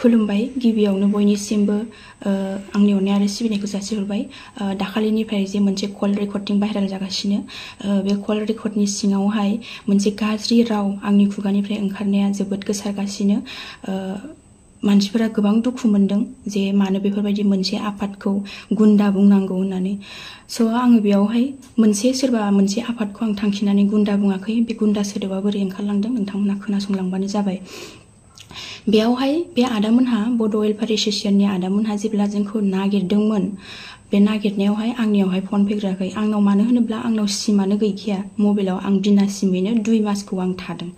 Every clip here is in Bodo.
खुलुमबाय गिबियावनो बयनिसिमबो आंनि अननाय आरो सिबिनायखौ जासिहरबाय दाखालिनिफ्राय जे मोनसे कल रेकर्डिं भाइरेल जागासिनो बे कल रेकर्डनि सिङावहाय मोनसे गाज्रि राव आंनि खुगानिफ्राय ओंखारनाया जोबोद गोसारगासिनो मानसिफोरा गोबां दुखु मोनदों जे मानो बेफोरबायदि मोनसे आफादखौ गुन्दा बुंनांगौ होननानै स' आङो बेयावहाय सोरबा मोनसे आफादखौ आं थांखिनानै गुन्दा बुङाखै बे गुन्दा सोदोबा बोरै ओंखारलांदों नोंथांमोना खोनासंलांबानो जाबाय बेयावहाय बे आदामोनहा बड' वेलफेयार एस'सियेसननि आदामोनहा जेब्ला जोंखौ नागिरदोंमोन बे नागिरनायावहाय आंनियावहाय फन फैग्राखै आंनाव मानो होनोब्ला आंनाव सिमानो गैखाया मबाइलाव आं बिना सिमैनो 2 मासखौ आं थादों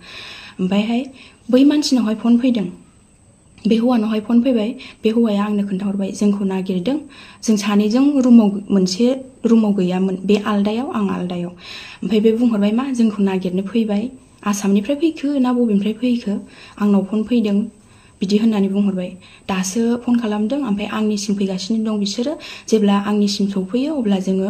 ओमफ्रायहाय बै मानसिनावहाय फन फैदों बे हौवानावहाय फन फैबाय बे हौवाया आंनो खोन्थाहरबाय जोंखौ नागिरदों जों सानैजों मोनसे रुमाव गैयामोन बे आलदायाव आं आलदायाव ओमफ्राय बे बुंहरबाय मा जोंखौ नागिरनो फैबाय आसामनिफ्राय फैखो ना बबेनिफ्राय फैखो आंनाव फन फैदों बिदि होननानै बुंहरबाय दासो फन खालामदों ओमफ्राय आंनिसिम फैगासिनो दं बिसोरो जेब्ला आंनिसिम सौफैयो अब्ला जोङो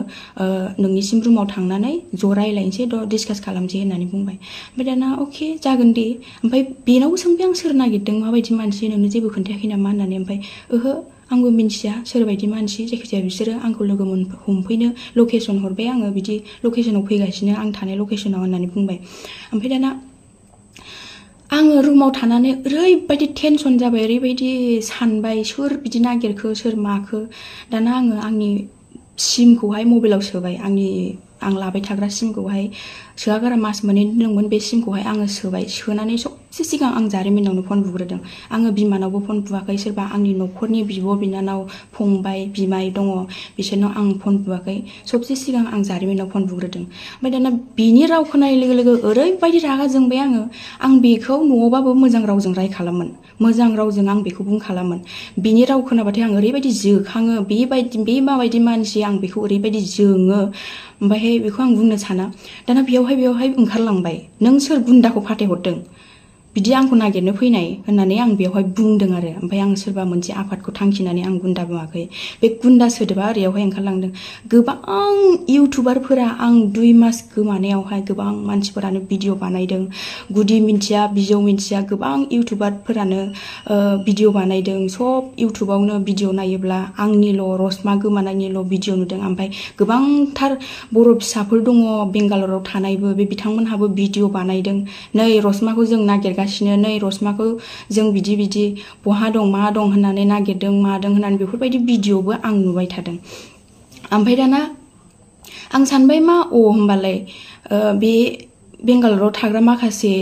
नोंनिसिम रुमाव थांनानै ज' रायलायनोसै डिसकास खालामसै होननानै बुंबाय ओमफ्राय दाना अके जागोन दे ओमफ्राय बेनावबो सोंबाय आं सोर नागिरदों माबायदि मानसि नोंनो जेबो खोन्थायाखै नामा होननानै ओमफ्राय ओहो आंबो मिन्थिया सोरबायदि मानसि जायखिजाया बिसोरो आंखौ लोगो हमफैनो लकेसन हरबाय आङो बिदि लकेसनाव फैगासिनो आं थानाय लकेसनाव होननानै बुंबाय ओमफ्राय दाना आङो रुमाव थानानै ओरैबायदि टेनसन जाबाय ओरैबायदि सानबाय सोर बिदि नागिरखो सोर माखो दाना आङो आंनि सिमखौहाय मबाइलाव सोबाय आं लाबाय थाग्रा सिमखौहाय सोआगारा मास मोननै दंमोन बे सिमखौहाय आङो सोबाय सोनानै सबसे सिगां आं जारिमिनावनो फन बुग्रोदों आङो बिमानावबो फन बुआखै सोरबा आंनि न'खरनि बिब' बिनानाव फंबाय बिमाय दङ बिसोरनाव आं फन बुआखै सबसे सिगां आं जारिमिनाव फन बुग्रोदों ओमफ्राय दाना बिनि राव खोनानाय लोगो लोगो ओरैबायदि रागा जोंबाय आं बेखौ न'आवबाबो मोजां रावजों रायखालामोन मोजां रावजों आं बेखौ बुंखालामोन बिनि राव खोनाबाथाय आं ओरैबायदि जोखाङो बे माबायदि मानसि आं बेखौ ओरैबायदि जोङो ओमफ्रायहाय बेखौ आं बुंनो साना दाना बेयावहाय ओंखारलांबाय नों सोर गुन्दाखौ फाथायहरदों बिदि आंखौ नागिरनो फैनाय होननानै आं बेयावहाय बुंदों आरो ओमफ्राय आं सोरबा मोनसे आफादखौ थांखिनानै आं गुन्दा बुङाखै बे गुन्दा सोदोबा ओरैयावहाय ओंखारलांदों गोबां इउटुबारफोरा आं 2 मास गोमानायावहाय गोबां मानसिफोरानो भिडिअ बानायदों गुदि मिन्थिया बिजौ मिन्थिया गोबां इउटुबारफोरानो भिडिअ बानायदों सब इउटुबावनो भिडिअ नायोब्ला आंनिल' रसमा गोमानायनिल' भिडिअ नुदों ओमफ्राय गोबांथार बर' फिसाफोर दङ बेंगालराव थानायबो बे बिथांमोनहाबो भिडिअ बानायदों नै रसमाखौ जों नागिरगासिनो नै रसमाखौ जों बिदि बहा दं मा दं होननानै नागिरदों मादों होननानै बेफोरबायदि भिडिअबो आं नुबाय थादों ओमफ्राय दाना आं सानबाय मा होमबालाय बे बेंगालराव थाग्रा माखासे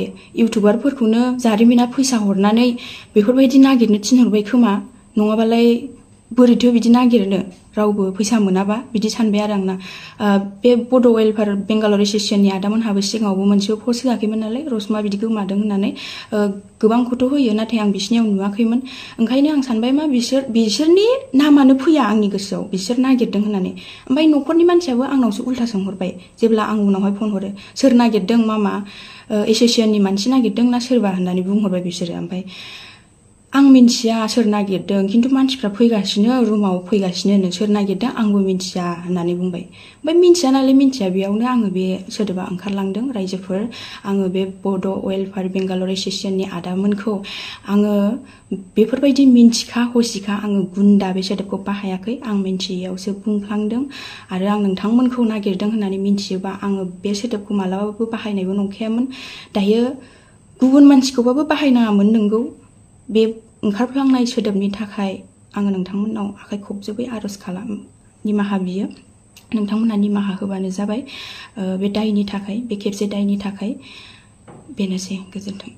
इउटुबारफोरखौनो जारिमिना फैसा हरनानै बेफोरबायदि नागिरनो थिनहरबाय खोमा नङाबालाय बोरैथो बिदि नागिरनो रावबो फैसा मोनाबा बिदि सानबाय आरो आंना बे बड' वेलफेयार बेंगालर एस'सियेसननि आदामोनहाबो सिगाङावबो मोनसेबो पस्ट होआखैमोन नालाय रसमा बिदि गोमादों होननानै गोबांखौथ' होयो नाथाय आं बिसिनियाव नुवाखैमोन ओंखायनो आं सानबाय मा बिसोरनि नामानो फैया आंनि गोसोआव बिसोर नागिरदों होननानै ओमफ्राय न'खरनि मानसियाबो आंनावसो उल्था सोंहरबाय जेब्ला आं उनावहाय फन हरो सोर नागिरदों मा एस'सियेसननि मानसि नागिरदों ना सोरबा होननानै बुंहरबाय बिसोरो ओमफ्राय आं मिन्थिया सोर नागिरदों खिन्थु मानसिफ्रा फैगासिनो रुमाव फैगासिनो सोर नागिरदों आंबो मिन्थिया होननानै बुंबाय ओमफ्राय मिन्थिया नालाय मिन्थिया बेयावनो आङो बे सोदोबा ओंखारलांदों रायजोफोर आङो बे बड' वेलफेयार बेंगालर एस'सियेसननि आदामोनखौ आङो बेफोरबायदि मिन्थिखा हसिखा आङो गुन्दा बे सोदोबखौ बाहायाखै आं मिन्थियैयावसो बुंफ्लांदों आरो आं नोंथांमोनखौ नागिरदों होननानै मिन्थियोबा आङो बे सोदोबखौ मालाबाबो बाहायनायबो नंखायामोन दायो गुबुन मानसिखौबाबो बाहायनाङामोन नोंगौ बे ओंखारफ्लांनाय सोदोबनि थाखाय आङो नोंथांमोननाव आखाइ खबजोबै आर'ज निमाहा बियो नोंथांमोनहा निमाहा होबानो जाबाय बे दायनि थाखाय बे खेबसे दायनि थाखाय बेनोसै गोजोन्थों